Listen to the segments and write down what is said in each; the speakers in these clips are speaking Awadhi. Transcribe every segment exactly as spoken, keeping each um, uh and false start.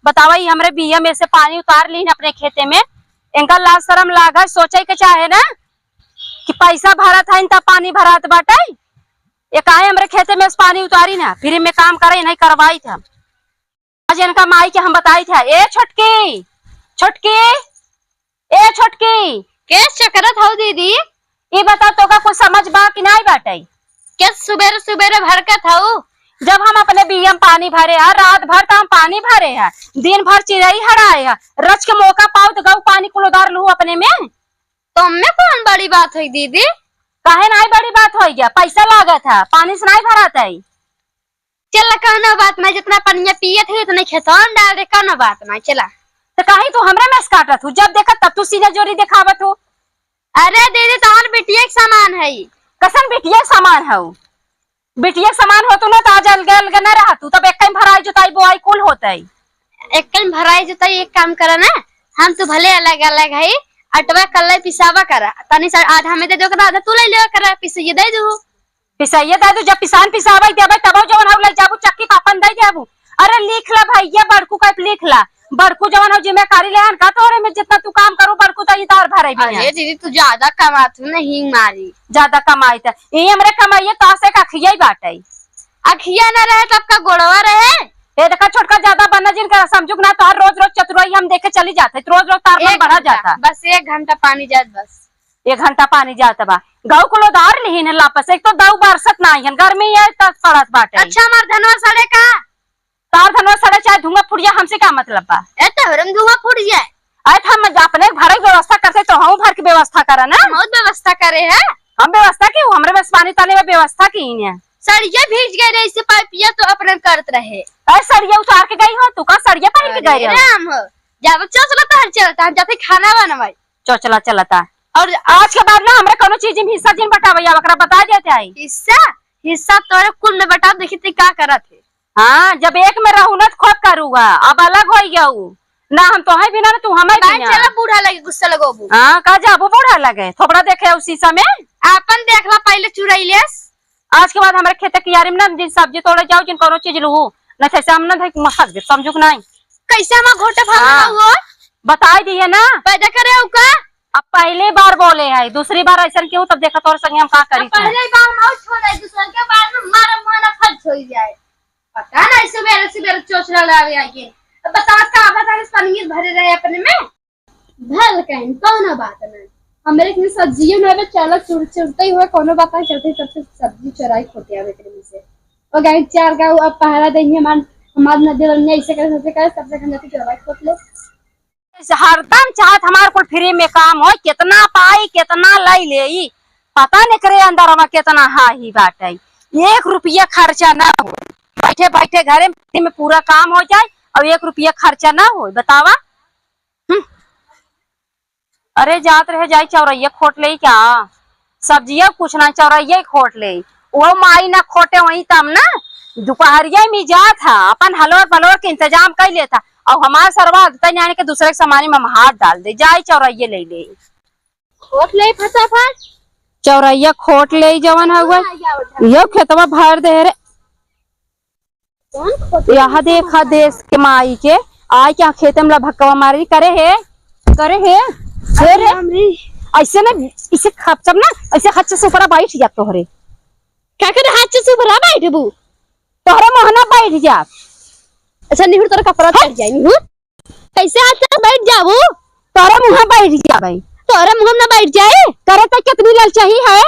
बतावा, ई हमरे बिया में से पानी उतार लीन अपने खेते में, इनका लाज शरम लागे, सोचे के चाहे ना कि पैसा भरत है, इनका पानी भरात बाटे, ये काहे हमरे खेते में से पानी उतारी ना, फ्री में काम करे, नहीं करवाई था। आज इनका माई के हम बताई था, ए छोटकी, छोटकी, ए छोटकी। के चकरत हौ दीदी? ई बताओ, तोका कुछ समझ बा कि नाई बाटे? के सुबेरे सुबेरे भड़कत हौ? जब हम अपने बिया में पानी भरे है, रात भर तो हम पानी भरे है, दिन भर चिरई हड़ाए है, रच के मौका पाओ तो गऊ पानी कुल उधार लूँ अपने में। तो हमें कौन बड़ी बात हुई दीदी? काहे नाई बड़ी बात होई गया? पैसा लागत है, पानी से नाई भरात है। चला, कौनो बात ना, जितना पनिया पियत है, उतने खेतवा में डाल दे, कौनो बात ना, चला। तो काहे तू हमरे में से काटत हूँ? जब देखत तब तू सीना जोरी देखावत हूँ। अरे दीदी, तोहर बिटिया के समान है। कसन बिटिया के समान हौ? बिटिया के समान होतू ना, तो आज अलगे अलगे ना रहतू, तब एक ही भराई, जोताई, बोआई कुल होतई। एक ही भराई, जोताई, एक काम करा ना, हम तू भले अलग अलग है, अटवा कल्ले पिसावा करा, तनी सा आधा हमें दे दो, आधा तू ले लेवा करा, पिसैया दे दू। पिसैया दे दू, जब पिसान पिसावै देबै, तब जवन हौ ले जाबू, चक्की पापन दे देबू। अरे लिख ला भैया, बड़कू का लिख ला, बड़कू जवन हौ जिम्मेदारी लेहन का तोरे में, जितना तू काम करू, बड़कू तो इतार भरे भी अरे ना। दीदी, तू ज्यादा कमात हूँ, नहीं मारी। ज्यादा कमाई त, ये हमरे कमाइए तो से का खियाई बाटे। अखिया ना रहे, तब का गोड़वा रहे? ए देखा छोटका, ज्यादा बन्ना जिन करा, समझुक ना, तोहर रोज रोज चतुराई हम देखे चली जाते, रोज रोज तार मन एक बढ़ा घंटा, जाता। बस एक घंटा पानी जात, बस। एक घंटा पानी जात बा, गऊ कुल उधार लिहिन है लापस। एक तो दऊ बरसत नाही है, गर्मी है त पड़त बाटे। अच्छा, हमार धनवा सड़े का? तार धनवा सड़े चाहे धुआं फुट जाए, हमसे का मतलब बा? ए, तोहरे में धुआं फुट जाए। अरे, त हम अपने भरे के व्यवस्था करते तो हम भर के व्यवस्था करा ना। बहुत व्यवस्था करे है। हम व्यवस्था की, हमरे बस पानी ताले में व्यवस्था की ही है। सड़िया भीज गए रहे, इसे पाइपिया तो अपने करत रहे। अरे, सड़िया उतार के गई हो, तू का सड़िया पहन के अरे गई हो? राम हो, ज्यादा चोचला तोहर चलता, हम जाते खाना बनवाई। चोचला चलता। और आज के बाद ना हमरा कोनो चीज में हिस्सा जिन बटावे, या ओकरा बता देते आई। हिस्सा? हिस्सा तोरे कुल में बटा, देखी ते का करत है। हाँ, जब एक में रहू ना तो खूब करूँगा, अब अलग हो गऊ ना, हम तोहे बिना ना, तू हमें बाय बिना। चला, बूढ़ा लगे गुस्सा लगोबू। हाँ, का जाबू बूढ़ा लगे, थोबड़ा देखे उ शीशा में। आपन देख ला पहले चुड़ैलेस। आज के बाद हमरे खेते कियारी में ना जिन सब्जी तोड़े जाओ, जिन कोनो चीज लूहू, नहीं तो ऐसे हम ना देख मसक दे, समझू कि नहीं? कैसे हम घोटे भाग हाँ। हुआ? बताई दिए ना। पैदा करे हो का? अब पहली बार बोले है, दूसरी बार ऐसा क्यों, तब देखा तोर संगे हम का करी अब थे। पहले बार मार छोड़ है, दूसर के बार में मार माना फट हो जाए। पता नहीं सुबेरे सुबेरे चोचला लावे आके। अब बताओ का आधा आधा पनीर भरे रहे अपने में। भल कहीं कौनो बात नहीं। हमरे के सब्जियों में अबे चला चुर-, चुरते हुए कौनो बात नहीं, चलते चलते सब्जी चोराई खोटे आवे एकरे में से। और गाय चार गाँव अब पहरा देंगे, हमार, हमार न देवनिया ऐसे करे, सबसे करे, सबसे हम जाके चोराई खोट ले। हरदम चाहत हमार कुल फ्री में काम होय, केतना पाई, केतना लई लेई, पता नहीं करे अंदर में केतना हाही बाटे। एक रुपया खर्चा ना हो, बैठे बैठे घरे में free में पूरा काम हो जाए और एक रुपया खर्चा ना हो, बतावा। हम्म। अरे जात रहे, जाई चौरैया खोट लेई का? सब्जिया कुछ ना, चौरैया ही खोट लेई। वो माई ना खोटे वही तब ना, दुपहरिया में जात हा, अपन हलोर पलोर के इंतजाम कर लेता। और हमार सरवा आदत है, यानी कि दूसरे के सामानी में हम हाथ डाल दे, जाई चौरैया ले ले। खोट लेई फटाफट। चौरैया खोट लेई जवन हउवे, हाँ, या उठा। यो खेतवा भर दे रे। कौन खोटी यहाँ है? देखा देश के माई के, आय क्या खेते में लभकवा मारी, करे हे, करे हे, हे रे। राम रे। ऐसे ना, इसे खपचप ना, ऐसे हाथ से ऊपर बैठ जा तोहरे। का करे हाथ से ऊपर बैठबू? तोहरे मोहना बैठ जा। अच्छा निहुर, तोरा कपड़ा हट। चढ़ जाए निहुर। कैसे हाथ से बैठ जाबू? तोरे मुँह बैठ जाबे। तोरे मुँह में ना बैठ जाए? करे तो कितनी ललचाही है?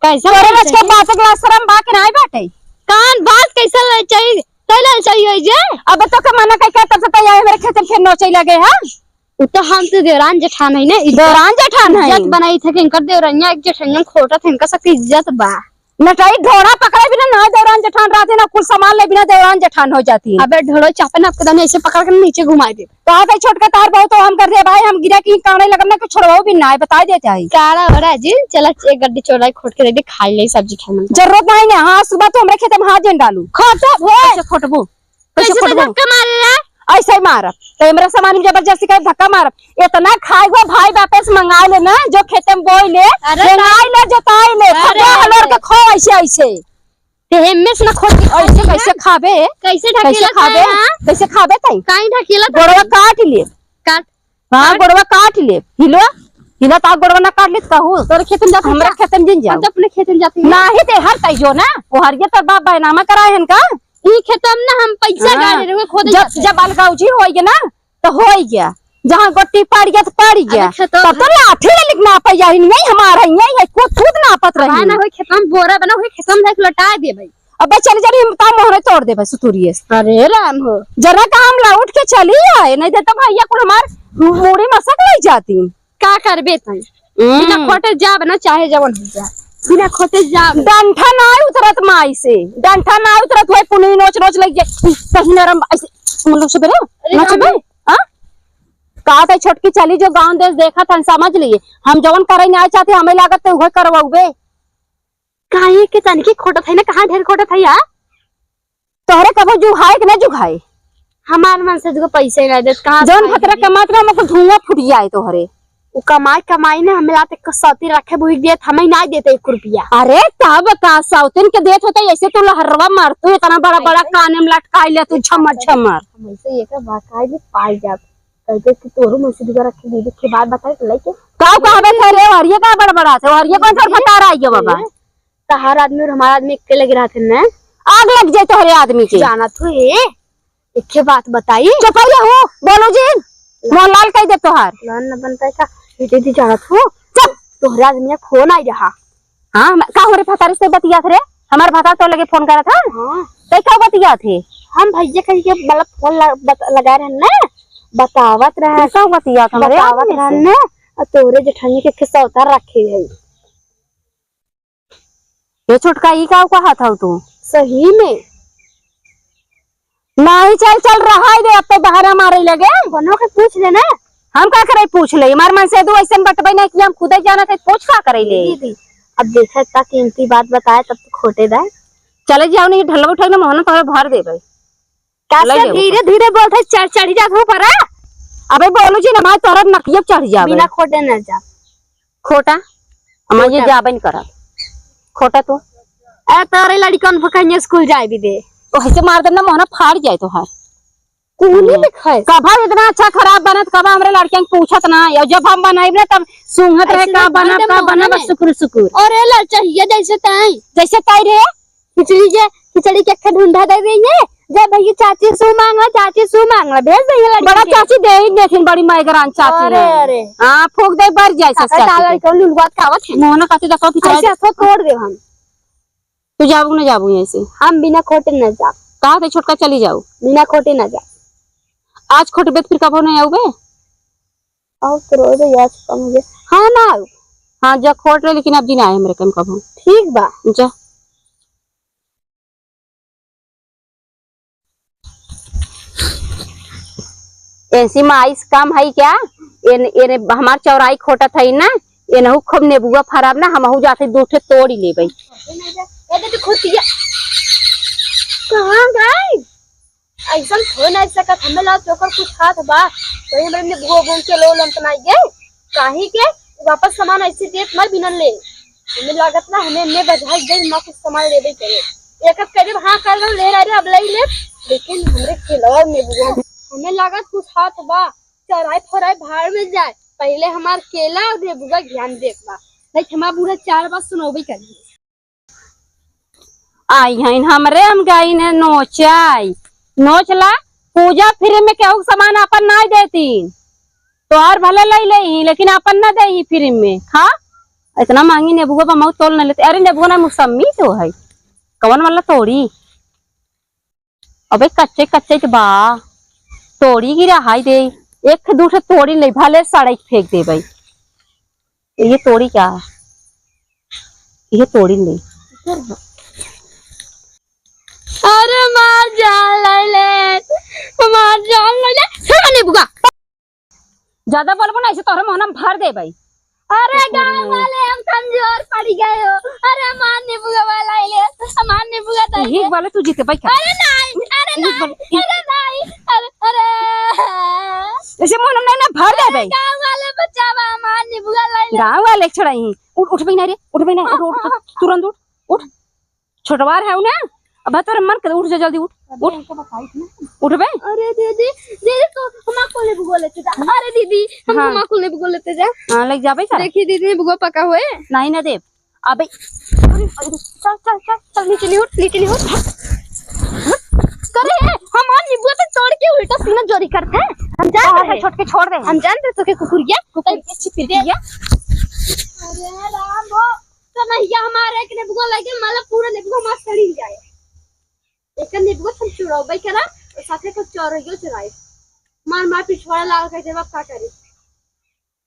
कैसे तोरे बैठ रच के जाए? बात के लाज शरम बा कि नाई बाटे? कान बात कैसे ललचाही? तै ललचाही होई जे? अब तो के मना कइके तब से तैयार मेरे खेत में फिर नोचे लगे है। उ तो हम तो देवरान जेठान है ना, इज्जत देवरान जेठान है। इज्जत बनाई थे कि इनकर देवरनिया एक जेठनिया खोटा थे, इनका सबके इज्जत बा। नटाई ढोड़ा पकड़े बिना ना देवरान जेठान रहते ना, कुल सामान ले बिना देवरान जेठान हो जाती। अबे ढोड़ो चापे ना, आपके दाने ऐसे पकड़ के नीचे घुमाई दे। तो आप छोटका तार बहुत तो हम कर दे भाई, हम गिरा की काने लगम ना, कुछ छोड़वाओ भी ना है, बताई देते हैं। काड़ा हो रहा है जी, चला एक गड्डी चोराई खोट के दे दे, खाई ले सब्जी खाए मन। जरूरत नहीं ना, हाँ सुबह तो हमरे खेत में हाथ जन डालू। खोटो भे। कैसे खोटबू? कैसे कैसे तो खोटबू? धक्का मारे रे? ऐसे ही मारब। तो हमरा सामान में जबरदस्ती करे धक्का मारब। इतना खाए हुआ भाई बापे से मंगा ले ना, जो खेते में बोई ले, अरे रेंगाई ले, जोताई ले, अरे खद्दो हलोर अरे। के खो ऐसे ऐसे। ते एम्मे से ना खोद के ऐसे खाई ना। कैसे खाबे? कैसे कैसे ढकेला खाबे? खाए, हाँ? कैसे खाबे तई? काई ढकेला तई? गोड़वा काट ले। काट। हाँ, काट। गोड़वा काट ले। हिलो, हिलो ता गोड़वा ना काट ले त कहू। तोरे खेतन जात हमरा है क्या? खेतन जिन जाओ। हम तो अपने खेतन जाती है। नाही ते हर तई जो ना, वो हरिया तर बाप बैनामा कराए हन का? ई खेतन ना हम पैसा हाँ। गाड़े रहे, खोदे जब, जाते। जब अलगाउजी होई गे ना, तो होई गया, जहाँ गोटी पड़ गया तो पड़ गया। अरे खेतवा तब तो लाठी ले लिख नापे जाही, नहीं हमारा ही, यही है, कूद कूद नापत रही। ना होई खेतवा में बोरा बना, होई खेतवा में जाके लौटा दे भाई। अबे चली जा रही, हम काम मोहरे तोड़ दे भाई सुतुरिये से। अरे राम हो। जरा काम ला उठ के चली आए, नहीं दे तो भैया कुल हमार मूड़ी मसक ले जाती। का करबे तई? हम्म। बिना खोटे जाब ना, चाहे जवन हो जा, बिना खोटे जाब। डंठा ना उतरत माई से, डंठा ना उतरत होए, पुनई नोच नोच लग जाए, कहीं नरम ऐसे, मतलब से बेरे, अरे नोच राम। बे, हाँ? का तई छोटकी चली जो गाँव देश देखत हन, समझ लिए, हम जवन करे ना चाहते, हमें लागत ते उहे करवाउबे। काहे के तनकी खोटत है ना, कहाँ ढेर खोटत है यार? तोहरे कबो जुहाए कि ना जुहाए? हमार मन से तुको पैसे ना देत, कहाँ जौन खाई भतरा दीदी? कमात रहा, हमको धुआं फूट जाए तोहरे। उ कमाई, कमाई ने हमें लाते कसौती रखे बुई देत, हमें ना देते एक रुपया। अरे तब का सौतिन के देत होते, ऐसे तू लहरवा मार, तू इतना बड़ा बड़ा ऐसे? काने में लटकाई ले तू झमर झमर। हम ऐसे ये का बकाई ले पाई जाब। कहते कि तोरो मन से दुबारा रखे दीदी के बात बताई तो लेके। का कहबे थे रे, हरिये का बड़बड़ा थे, हरिये कौन सा भतार आई गया बाबा? तहार आदमी और हमार आदमी एक लगे रहत है ना। आग लग जाए तोहरे आदमी के। जानत हो ए, एके बात बताई। चुप रहिए हो, बोलू जिन। मोहन लाल कह दे तोहार। लाल न बनता है का? ये दीदी जानत हो? चुप। तोहरे आदमी का फोन आई रहा। हाँ, हम, का हो रे भतारी से बतियात रे? हमार भतार तो लगे फोन करत है। हाँ। तो का बतियात है? हम भैया कह के मतलब फोन ल-, बत-, लगा रहे ना, बतावत रहे। तू का बतियात हमरे बतावत आदमी से? रहे ना, और तोहरे जेठानी के खिस्सा उतार रखे है। ए छोटका, ई का कहत हऊ तू? सही में? नाही, चल, चल, रहा है दे, अब तो बहाना मारे लगे। कोनो के पूछ ले ना। हम का करे पूछ ले? हमार मन से दू ऐसन बटबे नहीं कि हम खुदे जानत है, पूछ का करे ले? दीदी, अब देखा इतना कीमती बात बताए तब तो खोटे दाए। चले जाओ, नहीं ढलबो उठाई ना, मोहना तोहरे भर देबे। ले कैसे ले धीरे ओकर। धीरे बोलत है, चढ़, चढ़ी जात हो पर। अबे बोलू जी ना, भाई तोरा नकिया चढ़ जावे। बिना खोटे न जा। खोटा? हम ये खोटा। जाबे न करब। खोटा तू? ए, तोरे लड़कन को कहीं स्कूल जाए भी दे। तो ऐसे मार देना, मोहना फाड़ जाए तोहार। कूली हम्म। दिखाए। कभर इतना अच्छा खराब बनत, कभर हमरे लड़कियन के पूछत ना, और जब हम बनाइब ना, तब सूंघत रहे, ऐसे का ना बनब, मार दे का मोहना बनब, में। सुकुर, सुकुर। और ए लड़चहिया जैसे ताई। जैसे ताई रे? खिचड़ी के, खिचड़ी के एक ढूंढा दे देंगे। जय भैया चाची सू मांगला, चाची सू मांगला, भेज देंगे लड़की बड़ा के। चाची दे ही देथिन, बड़ी मैगरान चाची अरे, हैं। अरे। हाँ, फूंक दे, बर जाए से काका, चाची ताला के। कौन लुलुआ खावत है? मोहना काटी देखो, खिचड़ी ऐसे दे। हाथों तोड़ दे हम। तू जाबू ना जाबू ऐसे? हम बिना खोटे ना जाब। कहा थे छोटका चली जाऊ? बिना खोटे ना जाब। आज खोटबे तो फिर कबो नहीं आऊबे? आओ तो रो दे यार, कम हो गया। हाँ, ना आऊ। हाँ, जा खोट ले, लेकिन अब दिन आए हमरे कम कबो। ठीक बा। जा। ऐसी माइस कम है क्या? एन, एने हमार चौराई खोटत है ना, एनहू खूब नेबुआ फराब ना, हमहू जाते दू ठे तोड़ी लेबै। ए दे तू खुटिया। कहाँ गई? ऐसन हो नहीं सकत, हमें ला चोकर कुछ हाथ बा, तो हमरे में घो घूम के लो लंत नहीं गए, काहे के वापस सामान ऐसे देत मत बिनन ले। हमें लागत ना, हमें में बधाई दे, ना कुछ सामान लेबे करे। एक अब करीब हाँ कर लो, ले रहा रे, अब ले ले, लेकिन हमरे खिलौर में बुआ, हमें लागत कुछ हाथ बा, चराई फराई भाड़ में जाए, पहले हमार केला और नेबुआ ज्ञान देख बा, नहीं हमार बूढ़ा चार बात सुनोबे करी। आई हैं हमरे, हम गई ने नोचाई। नोच ला, पूजा फ्री में केहू के सामान आपन ना देती। तोहार भले लई लेही, लेकिन आपन ना देही फ्री में। खा, इतना महंगी नेबुआ बा, मऊ तोल न लेते। अरे नेबुआ ना, मौसमी तो है। कवन वाला तोड़ी? अबे कच्चे कच्चे तो बा। तोड़ी गिरा हाय दे। एक दू ठे तोड़ी ले, भले सड़क फेंक दे भाई। ये तोड़ी क्या? ये तोड़ी ले। अरे मार जान ले ले, मार जान ले ले। सुन नेबुआ। ज्यादा बोलबो ना, ऐसे तोहरे मोहना में भर दे भाई। अरे गाँव वाले, हम कमजोर पड़ गए हो। अरे मार नेबुआ वाला ले, मार नेबुआ दे। ठीक वाले तू जीते भाई। अरे नहीं, अरे नहीं, अरे नहीं, अरे, अरे। ऐसे मोहना में ना भर दे भाई। गाँव वाले बचावा, मार नेबुआ ले ले। गाँव वाले छोड़ाई। उठ, उठ बहिना रे, उठ बहिना, उठ, उठ, उठ, तुरंत उठ, उठ। छोटवार है ना। अब तोरे मन के उठ जा, जल्दी उठ, उठ। हमको बताई थी ना। उठबे? अरे दीदी, दीदी तो हमार को नेबुआ लेते जा। अरे दीदी, हम हाँ। हमार को नेबुआ लेते जा। हाँ, लेके जाबे का? देखी दीदी, नेबुआ पका होए। नहीं ना देब। अबे, अरे, अरे, चल, चल, चल, चल, नीचे नहीं उठ, नीचे नहीं उठ। करे, हमार नेबुआ तो तोड़ के उल्टा सीधा चोरी करते हैं। हम जान रहे हैं। छोट के छोड़ दे। हम जान रहे तो के कुकुरिया, कुकुरिया छिपी दिया। अरे राम हो, तो नहीं, ये हमारे एक नेबुआ लगे, मतलब पूरा नेबुआ हमार सड़ी जाए। एक नेबुआ हम चुराओ भाई करा, और साथे को चोर हो चुराए। मार मार पिछवाड़ा लाल कर देवा, का करी?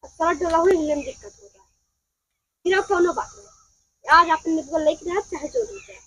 अब सारा डोला हुई, हिलने में दिक्कत होता है। फिर अब कौनो बात नहीं, आज अपन नेबुआ लेके रहा, चाहे जो हो जाए।